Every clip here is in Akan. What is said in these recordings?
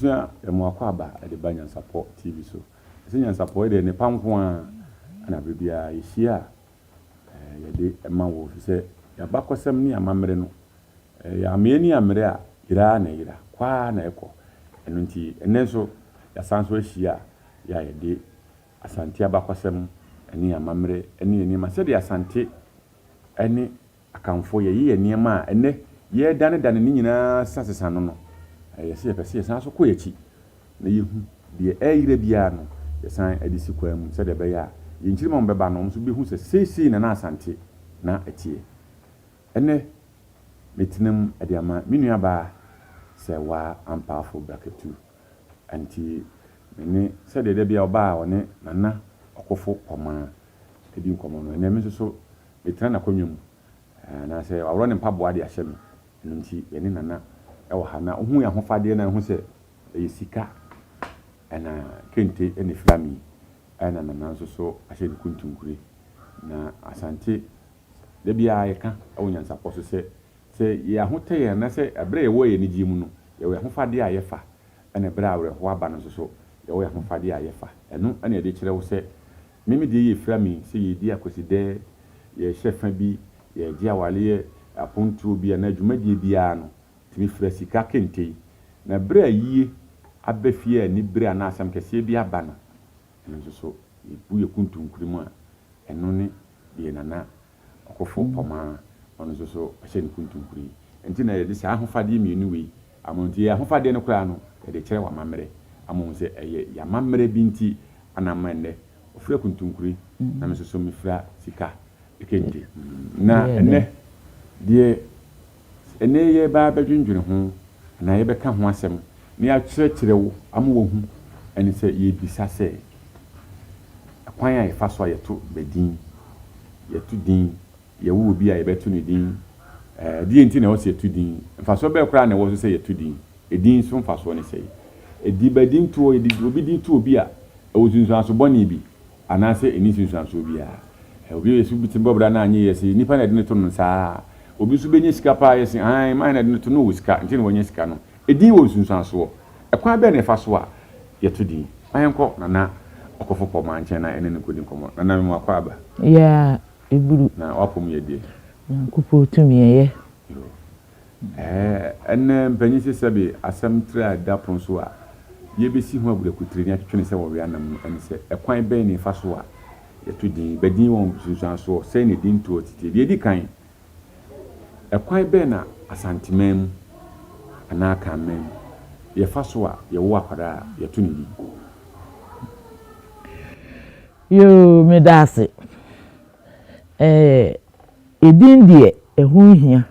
Abusua, yɛma w'akwaaba de ba Nyansapɔ TV so. Ɛsɛ Nyansapɔ yi deɛ nnepa nko ara na berɛ biara yɛhyia a yɛde ma wo ɛfiri sɛ yɛn abakɔsɛm ne yɛn amammerɛ no, yɛamma yɛn ani ammere a, yera ara na ɛyera, kɔ ara na ɛkɔ. Ɛno nti ɛnnɛ nso yɛasan nso ahyia a yɛ a yɛde Asante abakɔsɛm ne yɛn amammerɛ ne yɛn nneɛma sɛdeɛ Asante ne Akanfoɔ yɛyɛ yɛn nneɛma a ɛnnɛ yɛredanedane ne nyinaa sesasesa no no, yɛse yɛpɛ sɛ yɛsan nso kɔ yɛn akyi na yɛhu deɛ ɛreyera biara no, yɛsan de si kwan mu sɛdeɛ ɛbɛyɛ a yɛn nkyirimma a wɔbɛba no wɔn nso bɛhu sɛ seisei na na Asante na ɛteɛ. Ɛnnɛ metena mu de ama me nuabaa Serwaa Ampaafo Brakatu. Ɛnti me ne sɛdeɛ da biara ɔbaa a ɔne Nana Ɔkofo Pɔmaa di nkɔmmɔ no, ɛnnɛ me nso so metena n'akonnwa mu, anaasɛ waworɔ ne mpaboa de ahyɛ me. Ɛno nti yɛne Nana wɔ ha. Na wohu yɛn ahofadeɛ no a, wohu sɛ ɛyɛ sika na kente na ɛfira me yi, ɛna Nana nso so ahyɛ ne kuntunkure. Na Asante, da biara yɛka wɔ nyansapɔ so sɛ, sɛ yɛn ahotɛ yɛn anaasɛ ɛberɛ a yɛwɔ yɛn anigyeɛ mu no, yɛwɔ yɛn ahofadeɛ a yɛfa, ɛna ɛberɛ a awerɛhoɔ aba no nso so, yɛwɔ yɛn ahofadeɛ a yɛfa. Ɛno na yɛde kyerɛ wo sɛ Me me deɛ yɛ fira me sɛ yɛredi akwasidɛ, yɛrehyɛ fa bi, yɛregye awareɛ, apontoɔ bi anaa dwumadie biara no, tumi fira sika kente yi. Na berɛ a ayie aba fie a anibere anaa asɛm kɛseɛ bi aba no, ɛno nso so yɛbu yɛn kuntunkuni mu a, ɛno ne deɛ Nana Ɔkofo Pɔmaa, ɔno nso so ɔhyɛ ne kuntunkuni yi. Nti na yɛde saa ahofadeɛ mmienu wei ama wo. Nti yɛn ahofadeɛ no koraa no, yɛde kyerɛ w'amammerɛ ama woahu sɛ ɛyɛ yɛn amammerɛ bi nti na ama ɛnnɛ ɔfira kuntunkuni na me nso so mefira sika kente. Na ɛnnɛ deɛ ɛnnɛ yɛreba abɛdwendwene ho anaa yɛbɛka ho asɛm na yɛakyerɛkyerɛ wo ama woahu ne sɛ yɛrebisa sɛ, kwan a yɛfa so a yɛto bɛ din, yɛto din, yɛwo obi a yɛbɛto no din, ɛɛ deɛ nti na ɛwɔ sɛ yɛto din, mfasoɔ bɛɛ koraa na ɛwɔ so sɛ yɛto din, edin so mfasoɔ ne sɛn? Edi bɛ din toɔ, yɛde obi din to obi a, ɛwɔ nsunsuanso bɔne bi anaasɛ ɛnni nsunsuansoɔ biara? Obi yɛ sɛ obi te bɔ bra na anyɛ yie, yɛse nipa na ɛde no to no saa. Obi nso bɛnya sika paa, yɛse aane, man na ɛde no to no, ɔwɔ sika nti na wanya sika no. Edin wɔ nsunsuansoɔ. Ɛkwan bɛn na yɛfa so a yɛto din? Ma yɛnkɔ Nana Ɔkofo Pɔmaa nkyɛn na yɛne no nkɔdi nkɔmmɔ. Nana mema wo akwaaba. Yeah, eburu. Na w'apom yɛ deɛ? Nyankopɔn tumi ɛyɛ. Yoo. Ɛɛ, ɛnnɛ mpanyin se sɛbe asɛm tire a ɛda pono so a yɛbɛsi ho aburakutire ne atwetwe no sɛ wɔwe anam no ne sɛ, ɛkwan bɛn na yɛfa so a yɛto din? Bɛ din wɔ nsunsuansoɔ sɛn na edin toɔ titi? Deɛ ɛdi kan, Ɛkwan bɛn na Asanteman mu anaa Akanman mu yɛfa so a yɛwo akwadaa a yɛto no din? Yoo, meda ase. Ɛɛ, edin deɛ, ɛho hia.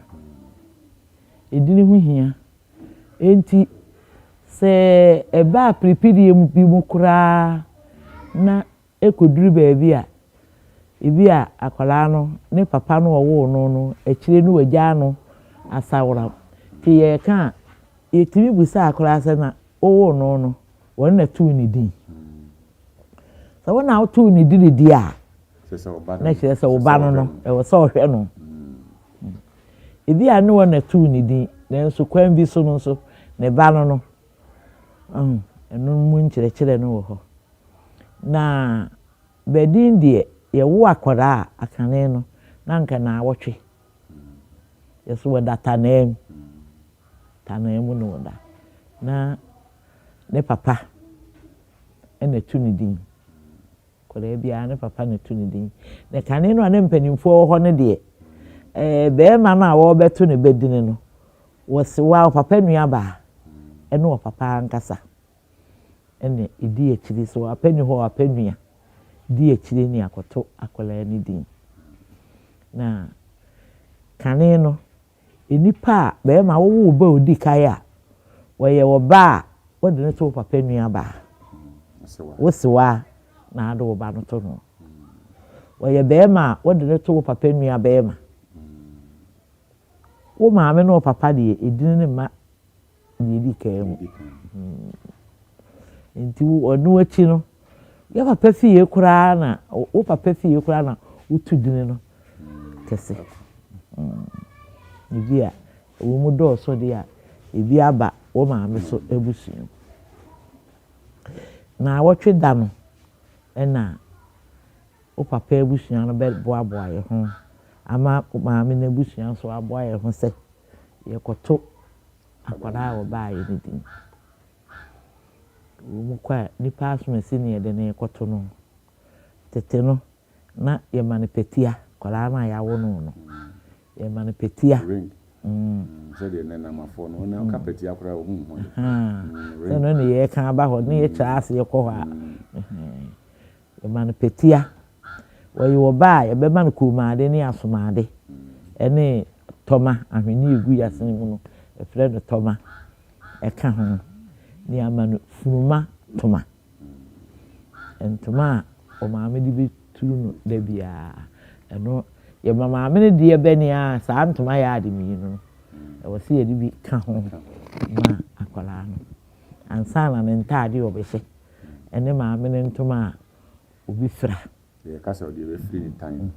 Edin ho hia. Enti, sɛ ɛba aperepereɛ bi mu koraa na Ɛkɔduru baabi a, ebia akwadaa no, ne papa no a ɔwoo no no, akyire no wagyaa no asaworam. Nti yɛreka a, yɛtumi bisa akwadaa sɛ, na wowoo no no, wɔn na too ne din? Sɛ wo na wotoo ne din deɛ a, na kyerɛ sɛ wo ba no no, ɛwɔ sɛ ɔhwɛ no. Ebia ne wɔn na too ne din, nanso kwan bi so no nso, ne ba no no, ɛno mu nkyerɛkyerɛ no wɔ hɔ. Na badin deɛ yɛwo akwadaa a akane no na anka naawɔtwe. Yɛso wɔda tanaa mu. Tanaa mu na wɔda. Na ne papa na ɛto ne din. Akwadaa biara ne papa na ɛto ne din. Na kane no a na mpanimfoɔ wɔ hɔ no deɛ, ɛɛ barima no a wɔrebɛto ne badini no, wɔse wa ɔpapa nuabaa ɛne ɔpapa ankasa. ɛna ɛdi akyire, sɛ w'apa nni hɔ a w'apa nua di akyire ne akɔto akwadaa no din. Na kane no, nnipa a bɛrima wowo wo ba a ɔdi kan a, wɔyɛ wɔ ba a wode no to wo papa nua baa. Wo sewa na ade wo ba no to no. Wɔyɛ bɛrima a wode no to wo papa nua bɛrima. Wo maame ne wo papa deɛ ɛdini no mma deɛ ɛdi kan mu. Nti ɔno akyi no, yɛ papa fie koraa na wo papa fie koraa na wotu dini no kɛse. Ebi a wɔn mu dɔɔso deɛ a, ebi aba wo maame so abusua mu. Naawɔtwe da no na wo papa abusua no bɛboaboa yɛn ho ama wo maame no abusua nso aboa yɛn ho sɛ yɛkɔto akwadaa a ɔbaeɛ no din. Wɔn kɔ a, nnipa asomasi na yɛde no rekɔto no. Tete no, na yɛma no patia, akwadaa no a yɛawo no no, yɛma no patia. Ring. Sɛdeɛ nnɛnamafoɔ no, wɔn ka patia koraa wɔn hu ho. Sɛ no ne yɛka aba hɔ, ne yɛkyerɛ aseɛ kɔ hɔ a. Yɛma no patia. Ɔyɛ ɔbaa a, yɛbɛma no kɔnmuade ne asomaade ne tɔma, ahweneɛ a ɛgu yɛn asene mu no, yɛfrɛ no tɔma, ɛka ho. Na yɛama no funuma toma. Ntoma a ɔmaame de bɛturu no da biara. Ɛno, yɛma maame no deɛ bɛne a, saa ntoma yɛ ade mmienu no, ɛwɔ sɛ yɛde bi ka ho ma akwadaa no. Ansa na ne ntaadeɛ a ɔbɛhyɛ. ne maame no ntoma a obi fira. Yɛka sɛ ɔde bɛfiri ne tan.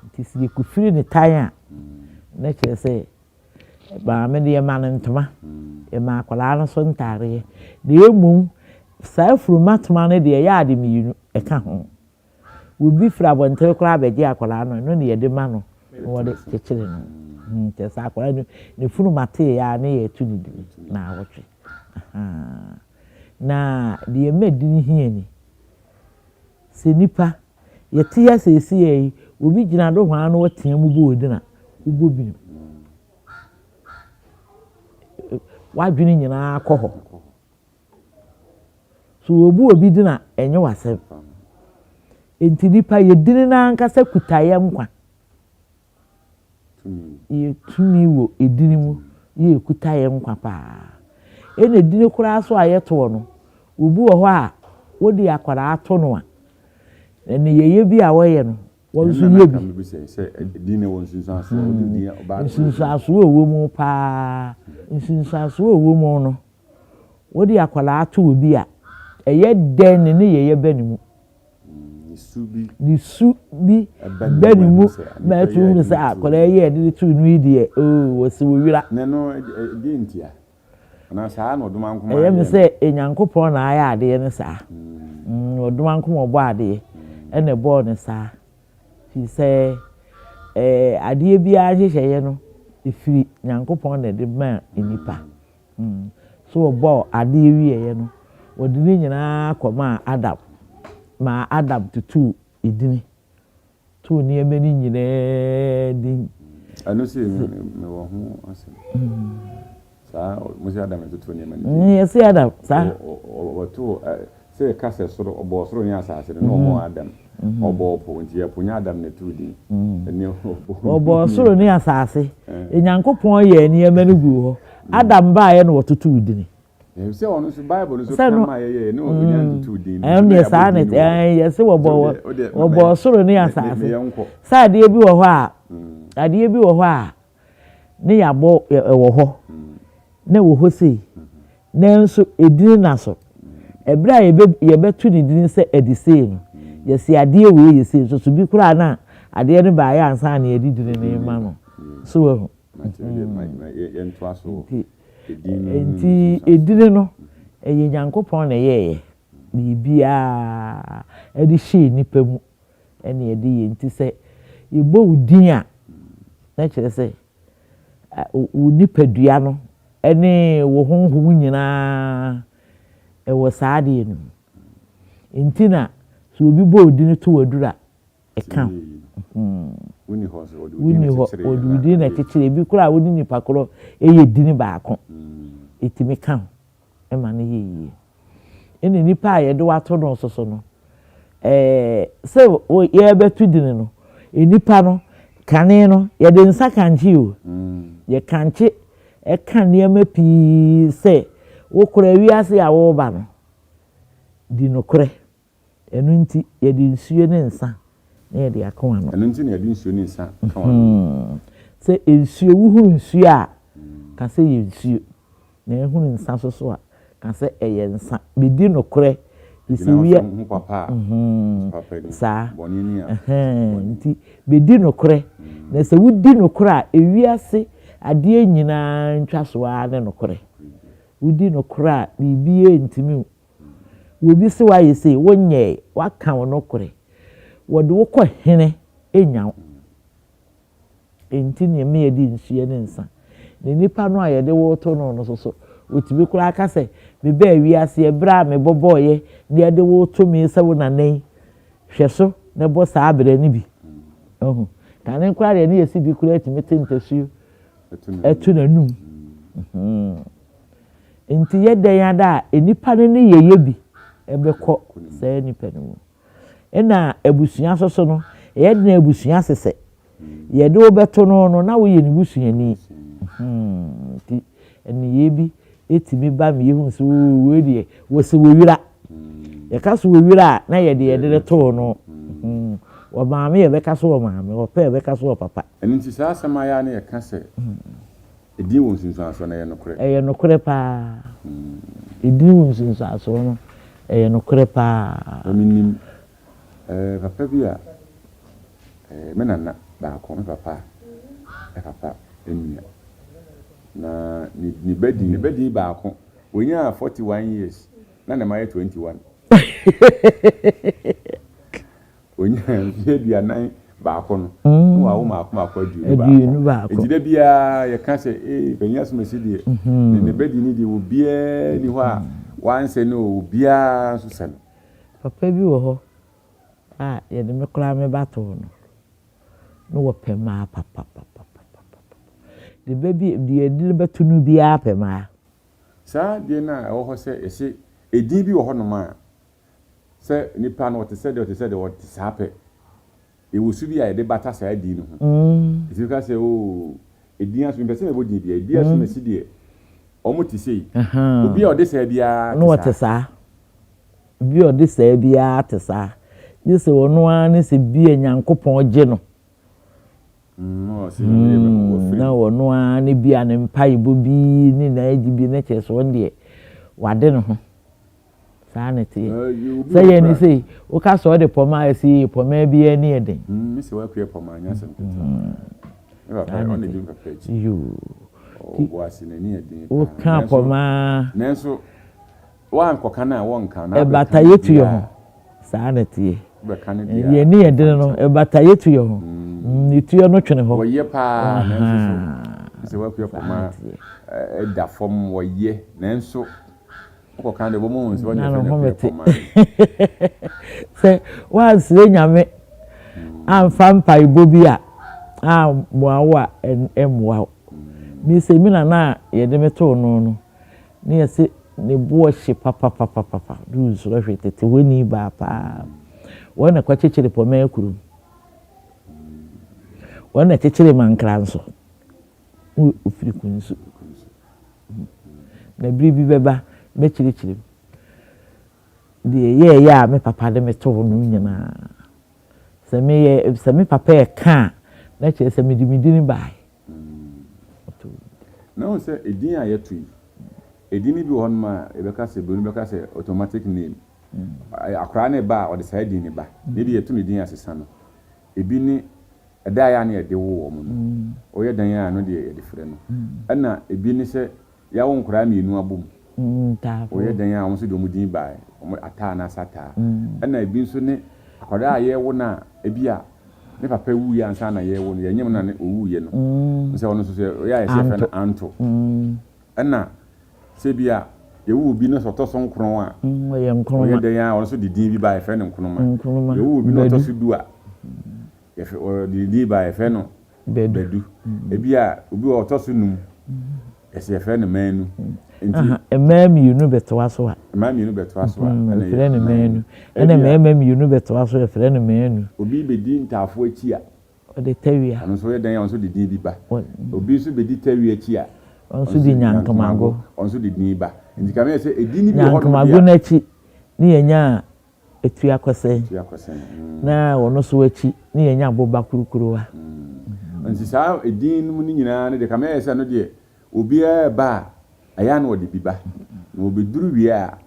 Nti sɛ yɛkɔfiri ne tan a, na kyerɛ sɛ maame no yɛma no ntoma, yɛma akwadaa no nso ntaareɛ. Na mmom saa funuma toma no deɛ ɛyɛ ade mmienu ɛka ho. Obi firi abɔnten koraa bɛgye akwadaa no, ɛno na yɛde ma no na wɔde kyekyere no. Hmm, kyerɛ sɛ akwadaa no ne funuma tee a ne yɛto ne din naawɔtwe. Na deɛ ɛma din hia ni, sɛ nipa yɛte ha seesei yi, obi gyina do hɔ a na ɔtea mu bɔ odin a, wobɔ binom. W'adwene nyinaa kɔ hɔ. So wɔbu obi din a, ɛnyɛ w'asɛm. Enti nnipa, yɛ dini no ankasa kuta yɛn nkwa. Yɛ tumi wɔ edini mu yɛ ekuta yɛn nkwa paa. Ɛna edini koraa so a yɛtoɔ no, obi wɔ hɔ a, wode akwadaa to no a, nneyɛeɛ bi a wɔyɛ no, Wɔn nso yɛ bi. Nsunsuansoɔ a ɛwɔ mu paa. Nsunsuansoɔ a ɛwɔ mu no, wode akwadaa to obi a, ɛyɛ dɛn ne nneyɛeɛ ba ne mu. Ne su bi ba ne mu ma ɛtumi hunu sɛ akwadaa yi a yɛde no too no yi deɛ, oo, wɔsi owira. Ɛyɛ me sɛ Nyankopɔn na ayɛ adeɛ no saa. Ɔdomankoma ɔbɔ adeɛ ɛna ɛbɔɔ no saa. Firi sɛ ɛɛ adeɛ biara nhyehyɛeɛ no ɛfiri Nyankopɔn na ɛde maa nnipa. So ɔbɔɔ adeɛ wieɛ no, ɔde ne nyinaa kɔmaa Adam maa Adam tutuu edini. Too nneɛma no nyinaa din. Ɛno sei me mewɔ ho asɛm. Saa mo sɛ Adam na ɛtotoo nneɛma no din. Yɛse Adam saa. Wɔtoo sɛ yɛka sɛ soro ɔbɔɔ soro ne asase no na ɔbɔɔ Adam ɔbɔɔ po nti yɛ po nyɛ Adam na ɛtoo din. Ɛne ɔbɔɔ soro ne asase. Nyankopɔn yɛɛ nneɛma no guu hɔ. Adam baeɛ na wɔtotoo dini. Sɛ ɔno nso Bible no nso ka ma yɛyɛ ne ɔnya ntutu din. Ɛno deɛ saa na ɛɛ yɛse wɔbɔ wɔbɔ soro ne asase. Sɛ adeɛ bi wɔ hɔ a adeɛ bi wɔ hɔ a ne yɛabɔ ɛwɔ hɔ na ɛwɔ hɔ sei nanso edini na so. Ɛberɛ a yɛbɛ yɛbɛto ne din sɛ ɛde sei no yɛse adeɛ wei yɛ sei nso so bi koraa na adeɛ no baeɛ ansa na yɛde dini no rema no. So wahu. Nti edini no, ɛyɛ Nyankopɔn na ɛyɛeɛ. Biribiara ɛde hyɛɛ nnipa mu ɛna ɛde yɛ. Nti sɛ yɛbɔ wo din a, na kyerɛ sɛ wo nipadua no ɛne wo honhom nyinaa ɛwɔ saa adeɛ no mu. Nti na sɛ obi bɔ wo din to w'aduru a, ɛka ho. Wonni hɔ nso, wɔde wo din na ɛkyekyere. Wɔde wo din na ɛkyekyere. Ebi koraa a wo ne nipa korɔ yɛ dini baako, ɛtumi ka ho ma no yɛ yie. Ɛna nipa a yɛde wo ato no nso so no, ɛɛ sɛ yɛrebɛto dini no, nipa no, kane no, yɛde nsa kankye o. Yɛkankye ɛka nneɛma pii sɛ wo koraa wiase a woreba no, di nokorɛ. Ɛno nti, yɛde nsuo ne nsa na yɛde aka w'ano. Ɛno nti na yɛde nsuo ne nsa ka w'ano. Sɛ nsuo, wohunu nsuo a, ka sɛ ɛyɛ nsuo. Na ehunu nsa nso so a, ka sɛ ɛyɛ nsa. Bɛdi nokorɛ. Gyina hɔ sɛ wohu papa a, papa ni. Saa. Bɔne ni a, bɔne. Nti, bɛdi nokorɛ. Na sɛ wodi nokorɛ a, ewiase adeɛ nyinaa ntwasoɔ ara ne nokorɛ. Wodi nokorɛ a, biribiara ntumi wo. Obi se woayɛ sei, wonyɛe, woaka wo nokorɛ. Wɔde wo kɔ hene nya wo. Enti na ɛma yɛde nsuo ne nsa. Na nipa no a yɛde wo reto no no nso so, ɔtumi koraa ka sɛ, mebaa wiase ɛberɛ a mebɔbɔeɛ na yɛde wo reto me sɛ wo nana yi, hwɛ so na bɔ saa berɛ no bi. Wahu? Kane koraa deɛ ne yɛsi bi koraa tumi te ntasuo to n'anum. Nti yɛ dɛn ara a, nnipa no ne yɛyɛ bi bɛkɔ saa nipa no mu. Ɛna abusua nso so no, ɛyɛ den a abusua sesɛ. Yɛde wo bɛto no no, na woyɛ ne busuani. Nti nneyɛɛ bi tumi ba ma yɛhu sɛ oo wei deɛ wɔsɛ wɔwira. Yɛka sɛ wɔwira a, na yɛde yɛde no too no. Wɔ maame yɛbɛka so wɔ maame, wɔ pɛ yɛbɛka so wɔ papa. Ɛno nti saa asɛm a yɛ a na yɛka sɛ Edin wɔ nsunsuansoɔ no, ɛyɛ nokorɛ. Ɛyɛ nokorɛ paa. Edin wɔ nsunsuansoɔ no, ɛyɛ nokorɛ paa. Na menim eh, papa bi a eh, me nana baako, me papa papa nua. Na ne, ne ba din, ne ba din baako, ɔnyaa 41 years, na ne mma yɛ 21. Onyaa mfe 41 no, na wawo mmaako mmaako 21. Enti da biara yɛka sɛ, Ee, Panyin Asomasi deɛ, ne ne ba di ne deɛ, obiara nni hɔ a wansɛ no o, obiara nso sɛ no. Papa bi wɔ hɔ a yɛde me koraa me ba too no, na wɔpɛ mmaa papapapapapa. Ne ba bi, deɛ yɛde no bɛto no biara pɛ mmaa. Saa adeɛ no a ɛwɔ hɔ sɛ yɛse edin bi wɔ hɔnom a, Sɛ nipa no ɔte sɛ deɛ ɔte sɛ deɛ ɔte saa pɛ. Yɛwɔ su bi a yɛde bata saa din no ho. Ɛtumi ka sɛ oo edin aso mepɛ sɛ mebɔ din biara edin asomasi deɛ wɔn te sei. Obi a ɔde saa biara te saa. Ɔte saa. Obi a ɔde saa biara te saa. Gye sɛ ɔno ara ne sɛ bi a Nyankopɔn gye no. Na ɔno ara ne bi a ne mpaebɔ bi ne n'agyi bi ne kyerɛ sɛ ɔno deɛ wade ne ho. Saa na ɛteɛ. Sɛ yɛn ni sei, woka sɛ ɔde pɔma a ɛsi yie, pɔma biara ani yɛ den. Me sɛ wakua pɔma nyɛ asɛm ketewa. Me papa ɔna di me papa akyi. Yoo. Ɔbɔ ase n'ani yɛ den paa. Woka pɔma. Nanso woankɔka no a wɔnka na abɛka no deɛ a. Saa na ɛteɛ. Wobɛka no deɛ a. Yɛn ani yɛ den no, ɛbata yɛtu yɛn ho. Ne tuo no twene hɔ. Wɔyɛ paa nanso so. Sɛ wakua pɔma da fam wɔyɛ nanso. Wokɔka deɛ wɔbɛma wɔn sɛ wɔnyɛ fɛ na pɛ kɔma. Sɛ woansrɛ Nyame amfa mpaebɔ bi a ammoa wo a ɛmmoa wo. Me sɛ me nana a yɛde me too no no ne yɛse ne boɔ hye papapapapa ne onsuro hwee tete hɔ ni baa paa. Wɔn na kɔkyekyere Pɔmɛɛ kurom. Wɔn na kyekyere Mankra nso. Ofiri Kunsu. Na bere bi bɛba, mɛkyerɛkyerɛ mu. Deɛ ɛyɛeɛ a me papa de me too no nyinaa. Sɛ meyɛ, sɛ me papa reka a, na kyerɛ sɛ mede me din baeɛ. Na wohu sɛ edin a yɛto yi, edin no bi wɔ hɔnom a yɛbɛka sɛ, buroni bɛka sɛ automatic name. Akwadaa no reba a, ɔde saa din no ba. Na ebi yɛto no din a ɛsesa no. Ebi ne Ɛda a ɛyɛ a na yɛde wo wɔn no, woyɛ dɛn a ɛno deɛ yɛde frɛ no. Ɛna ebi ne sɛ yɛawo nkwadaa mmienu abom, woyɛ dɛn a wɔn nso de wɔn din baeɛ, wɔn Ataa anaasɛ Ataa. Ɛna ebi nso ne akwadaa a yɛrewo no a ebi a ne papa wuiɛ ansa na yɛrewo no, yɛnyem no na ɔwuiɛ no, sɛ ɔno nso sɛ ɔyɛ a yɛsɛ yɛfrɛ no Anto. Ɛna sɛ bi a yɛwo obi na sɛ ɔtɔ so nkron a, ɔyɛ dɛn a ɔno nso de din bi ba a yɛfrɛ no Nkrumah. Yɛwo obi na ɔtɔ so du a, Yɛfrɛ ɔde ne din ba a yɛfrɛ no Badu. Ebi a obi wɔ ɔtɔ so num yɛsɛ yɛfrɛ no Manu. Nti mmaa mmienu bɛtoa so a. Mmaa mmienu bɛtoa so a. Yɛfrɛ no Manu. Ɛna mmarima mmienu bɛtoa so yɛfrɛ no Manu. Obi bɛdi Ntaafo akyi a. Ɔde Tawia. Ɔno nso yɛ dɛn a ɔno nso de din bi ba. Obi nso bɛdi Tawia akyi a. Ɔno nso de Nyankomago. Ɔno nso de din ba. Nti kame yɛ sɛ edin no bi wɔ hɔnom deɛ a. Nyankomago no akyi ne yɛnya Atua kɔsɛn. Na ɔno nso akyi ne yɛnya boba kurukuruwa. Nti saa edin nom no nyinaa no deɛ kame ayɛ sɛ ɛno deɛ obiara reba a ɛyɛ a na ɔde bi ba. Na ɔbɛduru wie a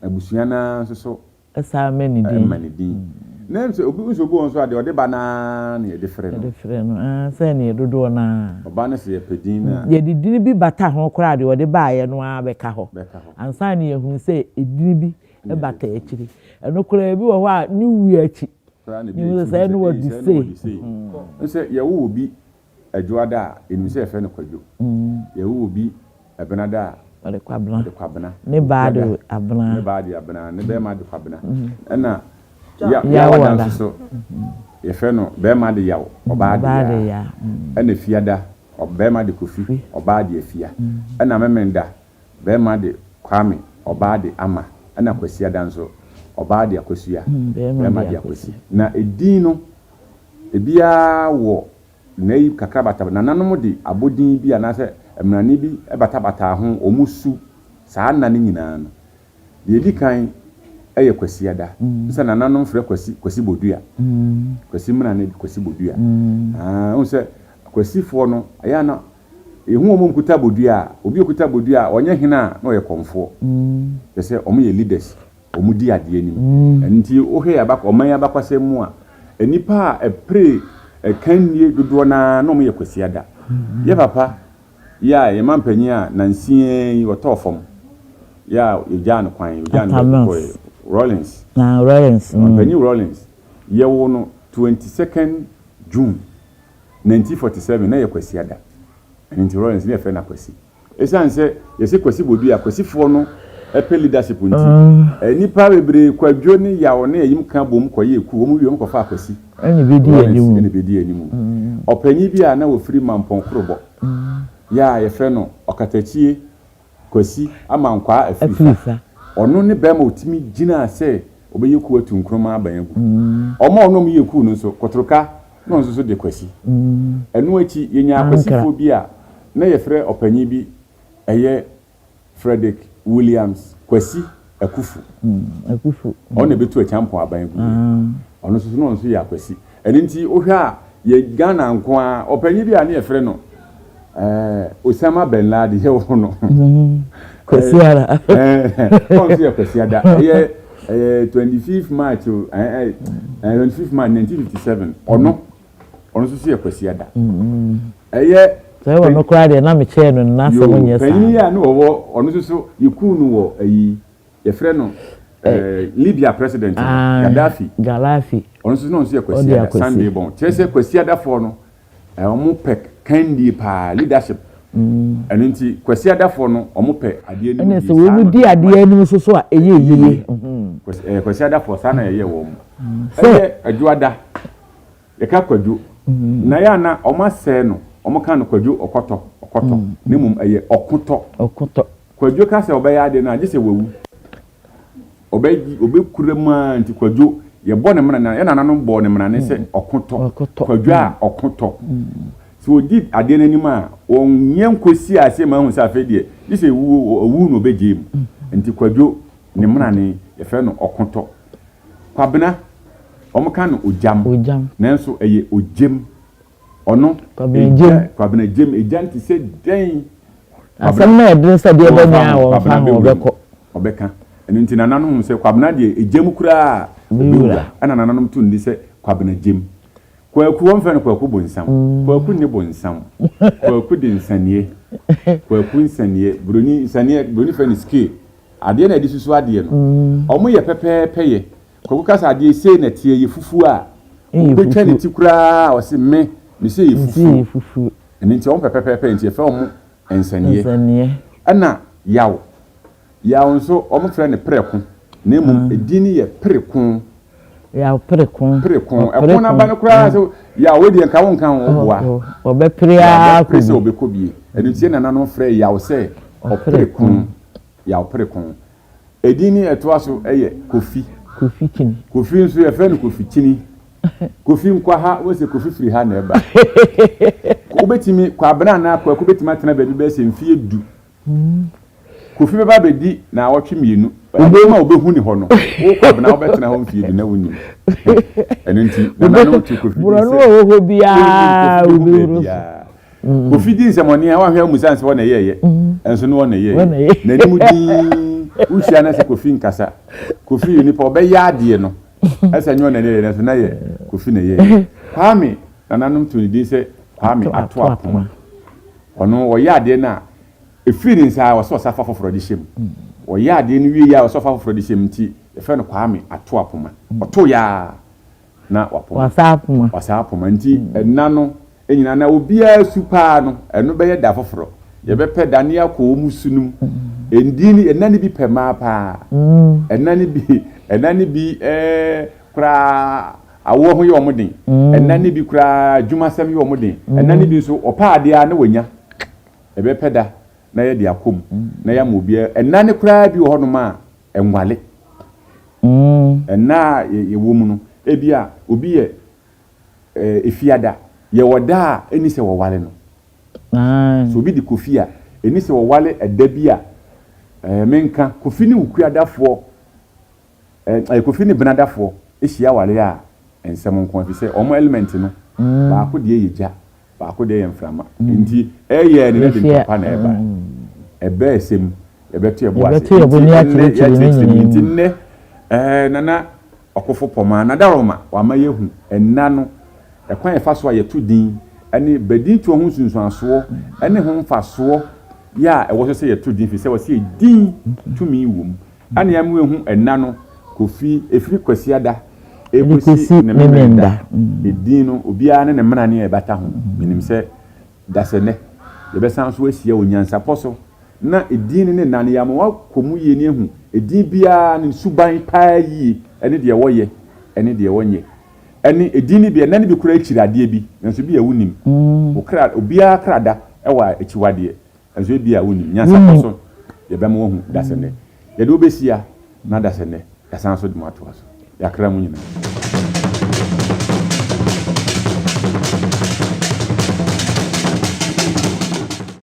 abusua no ara nso so san ma ne din. Ma ne din. Na sɛ obi nso obi wɔ nso a deɛ ɔde ba no ara na yɛde frɛ no. Yɛde frɛ no, ah, sɛ neɛ dodoɔ no ara. Ɔba no sɛ yɛpɛ din no a. Yɛde din bi bata ho koraa deɛ ɔde baeɛ no ara bɛka hɔ. Bɛka hɔ. Ansa na yɛahunu sɛ edin bi bata akyiri. Ɛno koraa ebi wɔ hɔ a ne wuo akyi. Koraa na ebi Yɛhu sɛ akyi sɛɛ sɛ na ei wadi sɛɛ na sei. wadi sei. Sɛ yɛwo obi Adwoada a, yɛnim sɛ yɛfrɛ no Kwadwo. Yɛwo obi Ɛbenada a, Ɔde Kwabena. ɔde Kwabena. Ne baa de Okuada, Abena. ne baa de Abena, ne bɛrima de Kwabena. Ɛna ya Yawada. Yawada nso so, yɛfrɛ no bɛrima de Yaw, ɔbaa de Ɔbaa de Yaa. Yaa. Ɛna Fiada, bɛrima de Kofi, ɔbaa de Afia. Ɛna Memenda, bɛrima de Kwame, ɔbaa de Ama. Ɛna Kwasiada nso, ɔbaa de Akosua, Bɛrima bɛrima de de Akwasi. Akwasi. Na edin no, ebiara wɔ Nnɛyi kakra bata nananom de abodin bi anaasɛ mmrane bi batabataa ho wɔn su saa nna no nyinaa no. Deɛ ɛdi kan yɛ Kwasiada. Wohu sɛ nananom frɛ Kwasi Kwasi Bodua. Kwasi mmrane de Kwasi Bodua. Aa, wohu sɛ Kwasifoɔ no, ɛyɛ a na yɛhu wɔn a wɔkuta bodua a, obi a ɔkuta bodua a, ɔnyɛ hene a na ɔyɛ kɔmfoɔ. Kyerɛ sɛ wɔyɛ leaders. Wɔdi adeɛ anim. Ɛno nti wohwɛ yɛn abak ɔman yi abakwasɛm mu a, nnipa a ɛpere ɛkannie dodoɔ no ara na wɔyɛ Kwasiada. Yɛ papa yi a yɛn mampanyin a nansia yi ɔtɔɔ fam yi a yɛgyaa no kwan, yɛgyaa no Atta baabi Mills. kɔeɛ, Rawlings. Na Rawlings. Mampanyin Rawlings, yɛwoo no 22nd June 1947, na ɛyɛ Kwasiada. Ɛno nti Rawlings na yɛfrɛ no Akwasi. Esiane sɛ yɛse Kwasi Bodu a Kwasifoɔ no pɛ leadership nti, nnipa bebree, Kwadwo ne Yaw ne Ayim ka boom kɔyɛɛ kuw, wɔn wie wɔn kɔfaa Kwasi Lawrence na ɛbɛdii anim. Ɔpanyin bi a na ɔfiri Mampɔn Korobɔ yɛ a yɛfrɛ no Ɔkatakyie Kwasi Amankwaa Afirifa, ɔno ne barima a ɔtumi gyinaa sɛ ɔbɛyɛ kuw atu Nkrumah aban agu. Wɔn a wɔne wɔn yɛɛ kuw no nso, Kotorka na ɔno nso so de Kwasi. Ɛno akyi, yɛnyaa Kwasifoɔ bi a na yɛfrɛ ɔpanyin bi, ɛyɛ Frederick Williams Kwasi Akuffo. Ɔno na ɛbɛtu Acheampong aban aguiɛ. Ɔno nso so na ɔno nso yɛ Akwasi. Ɛno nti wohwɛ a, yɛ Ghana nko ara, ɔpanyin bi a na yɛfrɛ no eh, Osama Ben Laden, yɛwɔ no. Kwasi ara. Ɔno nso yɛ Kwasiada. Ɛyɛ ɛyɛ 25 March o, eh, eh, 25 March 1957. Ɔno, ɔno nso so yɛ Kwasiada. Ɛyɛ. Sɛ ɛwɔ no koraa deɛ na mekyɛɛ no no n'asɛm nyɛ saa. Panyin yi a na ɔwɔ ɔno nso so yɛkuu no wɔ ayi yɛfrɛ no Libya president no Gaddafi. Gaddafi. Ɔno nso na ɔno nso yɛ Kwasiada Sunday born. Kyerɛ sɛ Kwasiadafoɔ no wɔn pɛ kandie paa leadership. Ɛno nti Kwasiadafoɔ no wɔn pɛ adeɛ anim die. Ɛna sɛ wɔn di adeɛ anim nso so a ɛyɛ yie. Kwasiadafoɔ saa na yɛyɛ wɔn. Ɛyɛ Adwoada. Yɛka Kwadwo na ɛyɛ a na wɔn asɛe no, wɔn ka no Kwadwo ɔkɔtɔ, ɔkɔtɔ, na mmom ɛyɛ ɔkotɔ. Ɔkotɔ. Kwadwo ka sɛ ɔbɛyɛ adeɛ no a, gye sɛ wawu. Ɔbɛ, ɔbɛkura mu ara nti Kwadwo, yɛbɔ ne mmara, yɛn nananom bɔɔ ne mmarane sɛ ɔkotɔ. Ɔkotɔ. Kwadwo a ɔkotɔ. Sɛ ɔdi adeɛ no anim a, ɔnyɛ nkɔsi aseɛ ma ahu sɛ afei deɛ, gye sɛ ewuo, ɔwu na ɔbɛgyae mu. Nti Kwadwo, ne mmarane, yɛfrɛ no ɔkotɔ. Kwabena, wɔka no ogyam, Ogyam. nanso ɛyɛ ogyem. Ɔno, Kwabena egya, gyem. Kwabena gyem, egya no te sɛ dɛn? Asɛm no yɛ den sɛ deɛ Wɔmfa ɛbɛnya a ho, wɔmfa Kwabena ho, bɛwura mu, ɔbɛkɔ. ɔbɛka. Ɛno nti nananom hu sɛ Kwabena deɛ egya mu koraa a, Ɔbɛwura. ɔbɛwura. Ɛna nananom to no din sɛ Kwabena gyem. Kwaku, wɔmfrɛ no Kwaku Bonsam. Kwaku nni bonsam. Kwaku de nsanie. Kwaku nsanie. Buroni, nsanie, buroni frɛ no scale. Adeɛ na yɛde susu adeɛ no, wɔn yɛ pɛpɛɛpɛ yɛ. Kwaku ka sɛ adeɛ sei na ɛteɛ, ɛyɛ fufuo a, ɔbɛtwa ne ti koraa a, ɔse me, mese ɛyɛ fufuo. Ɛno nti wɔn pɛ pɛpɛɛpɛ nti yɛfrɛ wɔn nsɛnneɛ. Ɛna yaw, yaw nso wɔn frɛ no prɛko, na mmom edin no yɛ preko. Yaw preko. Preko, ɛko no aba no koraa sɛ yaw wei deɛ nka wo nka ho, woboa. Ɔbɛpere ara kɔ bi. Ɔbɛpere sɛ ɔbɛkɔ bie. Ɛno nti yɛn nananom frɛ yaw sɛ ɔpreko. Yaw Preko. Edin no ɛtoa so yɛ Kofi. Kofi Kyini. Kofi nso yɛfrɛ no Kofi Kyini. Kofi nkɔ ha, wobɛhu sɛ Kofi firi ha na ɛba. Wobɛtumi, Kwabena anaa Kwaku bɛtumi atena baabi bɛyɛ sɛ mfeɛ du. Kofi bɛba abɛdi naawɔtwe mmienu. Nneɛma a wobɛhu ne hɔ no, wo Kwabena wobɛtena hɔ mfeɛ du na wonnim. Ɛno nti, nananom to Kofi din sɛ, Borɔno a ɛwɔ hɔ biara wonnim Kofi bɛhu wobɛhunu so. baabiara. Kofi di nsɛmɔne a wanhwɛ amu sane sɛ hɔ na ɛyɛɛyɛ nso no hɔ na ɛyɛɛyɛ. N'anim dinn, wohyia no sɛ Kofi nkasa. Kofi yɛ nipa ɔbɛyɛ adeɛ no. Ɛsɛ nyɛ ɔna ne yɛ nanso na yɛ Kofi na ɛyɛ. Kwame nananom too ne din sɛ Kwame Ato Apoma. Ɔno ɔyɛ adeɛ no a ɛfiri ne nsa a ɔsɛ ɔsa fa foforɔ de hyɛ mu. Ɔyɛ adeɛ no wie yɛ a ɔsɛ ɔfa foforɔ de hyɛ mu nti yɛfrɛ no Kwame Ato Apoma. Ɔto yɛ a na wapoma. Wasa apoma. Wasa apoma nti ɛna no nyinaa na obiara su paa no ɛno bɛyɛ da foforɔ. Yɛbɛpɛ da ne akɔ wɔn su no mu. Ndin no ɛna no bi pɛ mmaa paa. Ɛna no bi ɛna no bi ɛɛ koraa awoɔ ho yɛ wɔn den. Ɛna no bi koraa adwumasɛm yɛ wɔn den. Ɛna no bi nso ɔpɛ adeɛ a na wanya. Yɛbɛpɛ da na yɛde akɔ mu na yɛama obiara ɛna no koraa bi wɔ hɔnom a ɛnwale. Nna a yɛwɔ mu no, ebia obi yɛ efiada. Yɛwɔ da a enni sɛ wɔware no. Sɛ obi de Kofi a, enni sɛ wɔware ɛda bi a menka Kofi ne Wukuadafoɔ, Kofi ne Benadafoɔ hyia aware a, nsɛm nko ara, efisɛ wɔn element no, baako deɛ yɛ gya, Baako deɛ yɛ mframa. Nti ɛyɛɛ no na ɛde ntɔkwa na ɛba. Ɛbɛ ɛsɛ mu, yɛbɛto yɛbo ase. Yɛbɛto yɛbo ne akyerɛkyerɛ ne nyinaa mu. Nti nnɛ, ɛɛ Nana Ɔkofo Pɔmaa, Nadaroma, wama yɛahu ɛnna no, ɛkwan a yɛfa so a yɛto din, ɛne badintoɔ ho nsunsuansoɔ, ɛne ho mfasoɔ yɛ a ɛwɔ so sɛ yɛto din, firi sɛ wɔse edin tumi wɔ mu. Ɛna yɛama yɛahu ɛnna no, Kofi, ɛfiri Kwasiada ɛkɔsi ne Memenda. Edin no, obiara ne ne mmarane a ɛbata ho. Menim sɛ dasɛ nnɛ, yɛbɛsan nso ahyia wɔ nyansapɔ so na edin no ne nna no, yɛama woakɔ mu yie na yɛahu edin biara ne suban paa yie, ɛne deɛ wɔyɛ ɛne deɛ wɔnyɛ. Ɛne edin no bi, ɛnna no bi koraa kyiri adeɛ bi, nanso bi a wonnim. Wo kra, obiara kra da wɔ akyiwadeɛ. Nanso ebia wunnim. Nyansapɔ so yɛbɛma woahu dasɛ nnɛ. Yɛde wo behyia na dasɛ nnɛ yɛasan nso de mo atoa so. Yɛakra mo nyinaa.